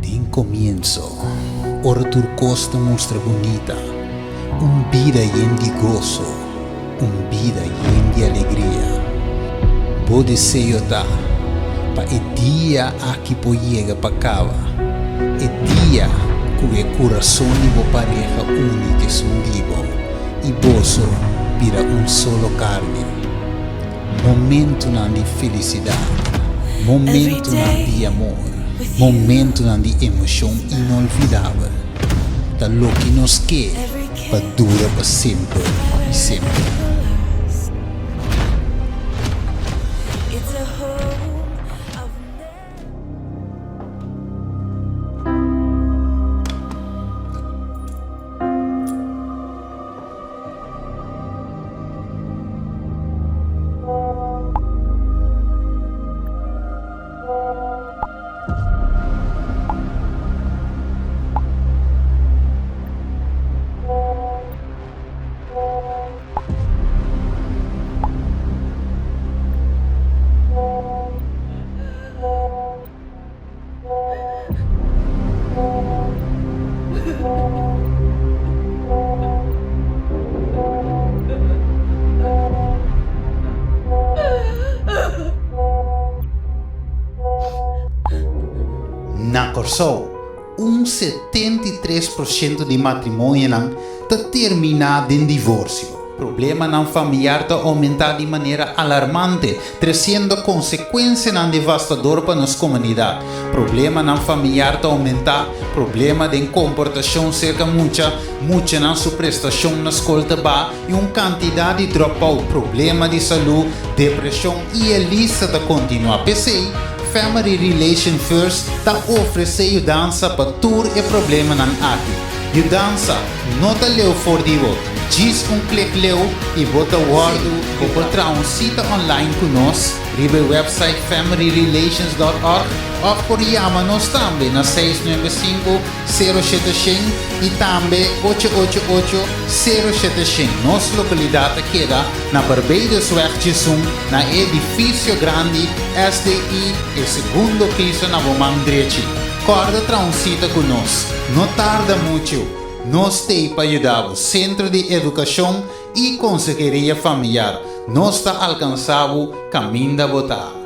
Den komienso, ora tur kos ta mustra bunita, un bida yen di goso, un bida yen di alegria. Bo deseo ta pa e dia aki por yega pa kaba, e dia ku e kurason di bo pareha uni ku esun di bo i boso bira un solo karni. Momentunan di felisidat, momentunan di amor, momentunan di emoshon inolvidabel ta loke nos ke pa dura pa semper i semper. Na Kòrsou, un 73% di matrimonionan ta terminá den divorsio. Problemanan familiar ta oumentá di manera alarmante, tresiendo konsekuensianan devastador pa nos komunidat. Problemanan familiar ta oumentá, problema den komportashon serka mucha, muchanan su prestashon na skol ta baha i un kantidat di dropout, problema di salú, depreshon i e lista ta kontinuá. P'esei, Family Relation First ta ofresé yudansa pa tur e problemanan aki. Yudansa no ta leu for di bo, djis un klik leu i bo ta wòrdu. Bo por traha un sita online ku nos riba e website familyrelations dòt org òf por yama nos tambe na 695 0700 i tambe 888 0700. Nos lokalidat ta keda na Barbados-weg 11 na e edifisio grandi SDI e segundo piso na bo man drechi. Kòrda traha un sita ku nos. No tarda muchu. Nos t'ei pa yuda bo. Sentro di Edukashon i Konseheria Familiar. Nos ta alkansá bo kaminda bo ta.